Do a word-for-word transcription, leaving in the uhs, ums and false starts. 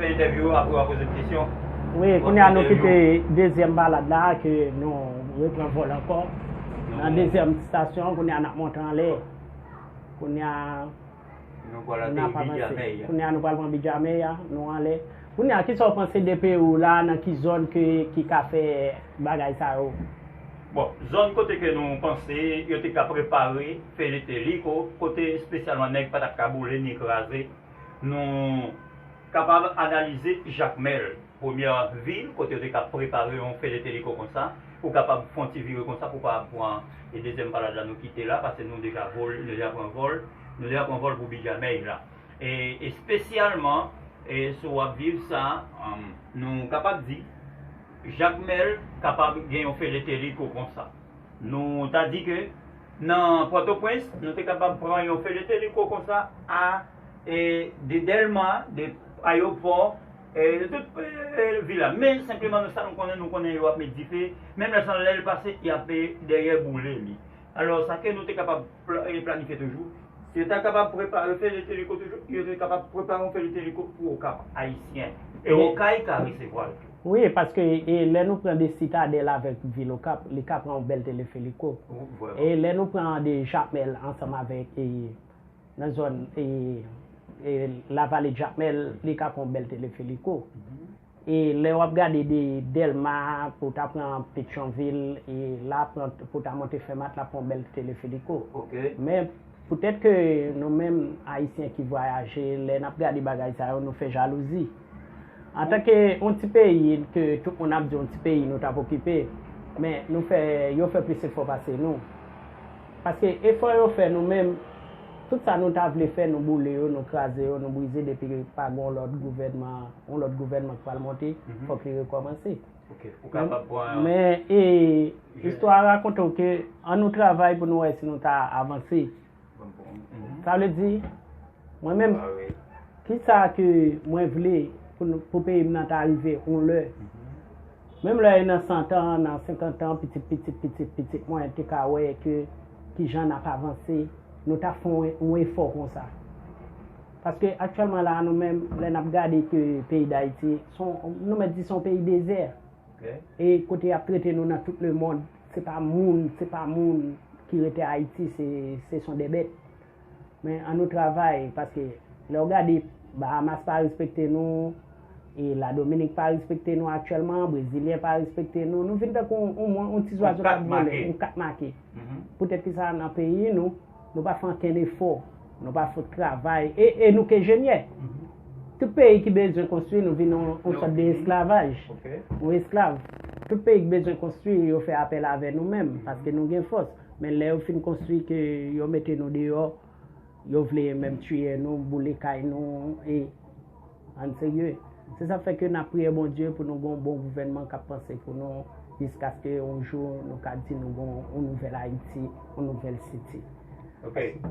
Fè entèvyou apre w a poze m kesyon. Wi, kounye a nou kite dezyèm palad la, ke nou repran vòl ankò. Nan dezyèm estasyon, kounye a n ap monte anlè. Kounye a Nou pral ateri Bidjamey. Kounye a nou pral pran Bidjamey a, nou anlè. Kounye a, kisa w panse de peyi w la, nan ki zòn ke, ki ka fè bagay sa yo? Bon, zòn kote ke nou panse yo te ka prepare Feleteliko, kote espesyalman nèg pa t ap ka boule ni kraze, nou kapab analize Jakmèl, premyè vil kote yo te ka prepare yon Feleteliko konsa. Ou kapab fè yon ti vire konsa pou pa pran e dezyèm palad la nou kite la, paske nou deja vole, nou deja pran vòl, nou deja pran vòl pou Bidjamey la. E espesyalman, e si w ap viv sa, um, nou kapab di, Jakmèl kapab gen yon Feleteliko konsa. Nou ta di ke nan Pòtoprens, nou te kapab pran yon Feleteliko konsa a, e, de Dèlma, de Ayewopò, e, de tout, e, vil la. Men senpleman, nou, sa nou konnen, nou konnen yo ap met dife. Menm lè san lè l pase, y ap, e, dèyè boule li. Alò, sa ke nou te kapab pla- e, planifye toujou, si yo ta kapab prepare Feleteliko toujou, yo te kapab prepare yon Feleteliko pou Okap Ayisyen. E Okay ka resevwa l tou. Wi, paske e, lè nou pran de Sitadèl avèk vil Okap, li ka pran yon bèl telefeliko. E lè nou pran de Jakmèl ansanm avèk e, nan zòn e, e, Lavale Jakmèl, li ka pran yon bèl telefeliko. E lè w ap gade de Dèlma pou ta pran Petyonvil, e la pran, pou ta monte Fèmat, la pran yon bèl telefeliko. Men poutèt ke nou menm Ayisyen ki vwayaje, lè n ap gade bagay sa yo, nou fè jalouzi. Antanke yon ti peyi, ke tout moun ap di yon ti peyi nou t ap okipe, men nou fè, yo fè plis efò pase nou. Paske efò yo fè nou menm, tout sa nou ta vle fè, nou boule yo, nou kraze yo, nou brize, depi pa gen yon lòt gouvènman, yon lòt gouvènman ki pral monte, fòk li rekòmanse. Ou kapab pran Men e, istwa a rakonte w ke an nou travay pou nou wè si nou ta avanse. Sa vle di, mwen menm, kisa ke mwen vle pou, pou peyi m nan ta rive yon lè? Menm lè e nan san tan, nan senkant tan, pitit, pitit, pitit, pitit mwen te ka wè ke kijan n ap avanse, nou ta fè yon, yon efò konsa. Paske aktyèlman la, nou menm, lè n ap gade ke peyi Dayiti, se yon, nou mèt di se yon peyi dezè. E kote y ap trete nou nan tout lemonn, se pa moun, se pa moun ki rete Ayiti, se, se son de bèt. Men an nou travay, paske lè w gade, Bahamas pa respekte nou, e Ladominik pa respekte nou aktyèlman, Brezilyen pa respekte nou, nou vin tankou yon, yon, yon ti zwazo k ap vole, yon kat make. Poutèt ki sa nan peyi nou, nou pa fè ankenn efò, nou pa fout travay, e, e nou ke jenyè. Tout peyi ki bezwen konstwi, nou vin yon, yon sòt de esklavaj. Yon esklav. Tout peyi ki bezwen konstwi, yo fè apèl avè nou menm, paske nou gen fòs. Men lè yo fin konstwi, ke yo mete nou deyò, yo vle menm tiye nou, boule kay nou, e ann serye. Se sa k fè ke n ap priye Bondye pou nou gen yon bon gouvènman k ap panse pou nou, jiskaske yon jou nou ka di nou gen yon nouvèl Ayiti, yon nouvèl Siti. Ok.